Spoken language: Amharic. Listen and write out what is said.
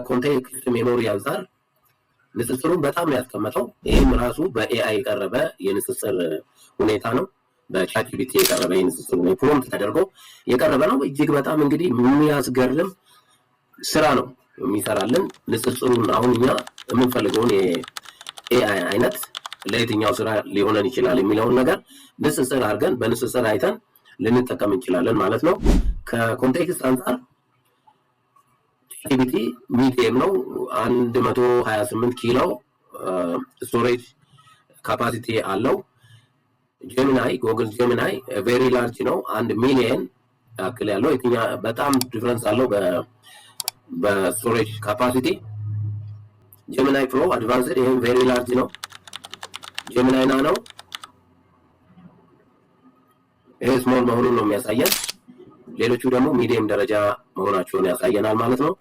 Context memory አንጻር ንጽጽሩን በጣም ነው ያስቀመጠው። ይህም ራሱ በ AI የቀረበ የንጽጽር ሁኔታ ነው። በ ChatGPT የቀረበ የንጽጽር prompt ተደርጎ የቀረበ ነው። እጅግ በጣም እንግዲህ የሚያስገርም ስራ ነው የሚሰራልን ንጽጽሩን። አሁን እኛ የምንፈልገውን የ AI አይነት ለየትኛው ስራ ሊሆነን ይችላል የሚለውን ነገር ንጽጽር አድርገን፣ በንጽጽር አይተን ልንጠቀም እንችላለን ማለት ነው። ከ context አንጻር ChatGPT medium ነው። 128 ኪሎ storage capacity አለው። Gemini፣ Google Gemini very large ነው። 1 ሚሊየን ያክል ያለው የትኛ በጣም difference አለው በ storage capacity። Gemini Pro Advanced ይህም very large ነው። Gemini Nano ይሄ small መሆኑን ነው የሚያሳየን። ሌሎቹ ደግሞ medium ደረጃ መሆናቸውን ያሳየናል ማለት ነው።